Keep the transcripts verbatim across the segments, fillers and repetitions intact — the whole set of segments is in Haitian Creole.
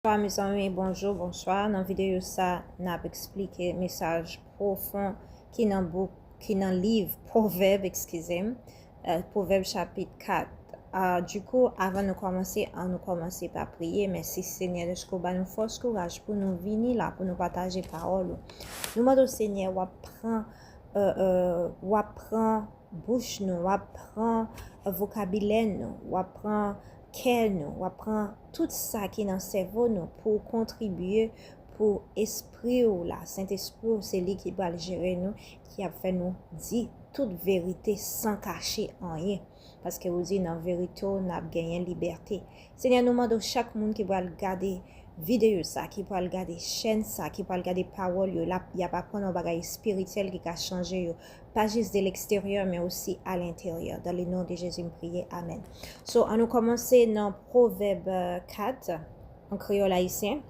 Bonswa mezanmi, bonjou, bonswa. Nan videyo sa, n ap eksplike mesaj pwofon ki nan bouk, ki nan liv Pwovèb, eskize m, eh, Pwovèb chapit kat. Ah, dikou, avan nou kòmanse, an nou kòmanse pa priye. Mèsi Senyè dèske w ba nou fòs, kouraj pou nou vini la, pou nou pataje pawòl ou. Nou mande w Senyè, w ap pran, eh, eh, w ap pran bouch nou, w ap pran vokabilè nou, w ap pran kè nou, w ap pran tout sa ki nan sèvo nou pou w kontribye pou espri w la. Sentespri w, se li ki pral jere nou, ki ap fè nou di tout verite san kache anyen. Paske ou di nan verite w, n ap genyen libète. Senyè, nou mande w chak moun ki pral gade videyo sa, ki pral gade chèn sa, ki pral gade pawòl yo, l ap, y ap aprann yon bagay espirityèl ki ka chanje yo, pa jis de leksteryè, men osi a lenteryè. Dans le nom de Jésus, m priye. Amèn. So, an nou kòmanse nan Pwovèb, euh, kat, an kreyòl ayisyen.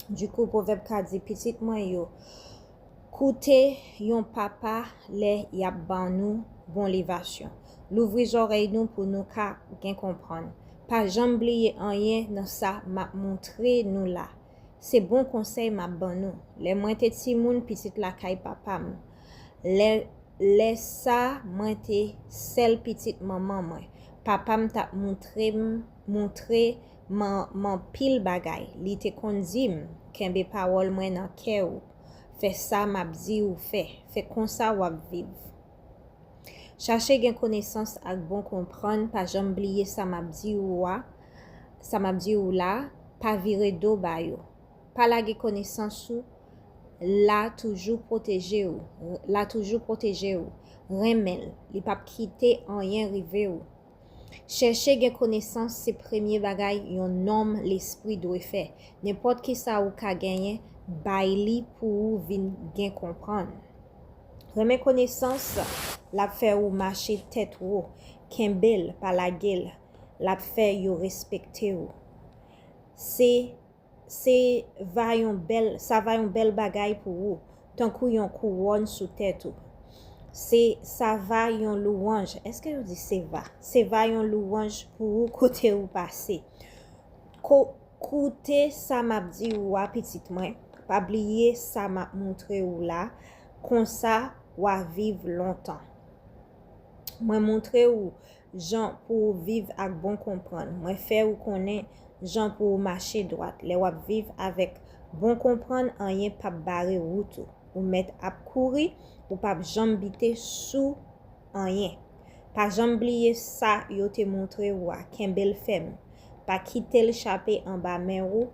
Dikou, Pwovèb kat di, pitit mwen yo, koute yon papa lè y ap ban nou bon levasyon. Louvri zòrèy nou pou nou ka gen konprann. Pa janm bliye anyen nan sa m ap montre nou la. Se bon konsèy m ap ban nou. Lè mwen te timoun pitit lakay papa m, lè, lè sa mwen te sèl pitit manman mwen, papa m t ap montre m, montre m an-, m anpil bagay. Li te konn di m, kenbe pawòl mwen nan kè w. Fè sa m ap di w fè. Fè konsa w ap viv. Chache gen konesans ak bon konprann, pa janm bliye sa m ap di w a, sa m ap di w la, pa vire do ba yo. Pa lage konesans ou la, toujou pwoteje w, la toujou pwoteje w. Renmen l, li p ap kite anyen rive w. Chèche gen konesans se premye bagay yon nonm lespri dwe fè. Nenpòt ki sa ou ka genyen, bay li pou ou vin gen konprann. Renmen konesans, l ap fè ou mache tèt wo, kenbe l, pa lage l, l ap fè yo respekte w. Se, se va yon bèl, sa va yon bèl bagay pou ou, tankou yon kouwòn sou tèt ou. Se, sa va yon louwanj. Èske yo di se va? Se va yon louwanj pou ou kote ou pase. Ko-, koute sa m ap di ou a, pitit mwen. Pa bliye sa m ap montre ou la. Konsa, w a viv lontan. Mwen montre ou jan pou w viv ak bon konprann. Mwen fè ou konnen jan pou w mache dwat. Lè w ap viv avèk bon konprann, anyen p ap bare wout ou. Ou mèt ap kouri, ou p ap janm bite sou anyen. Pa janm bliye sa yo te montre ou a, kenbe l fèm. Pa kite l chape anba men ou,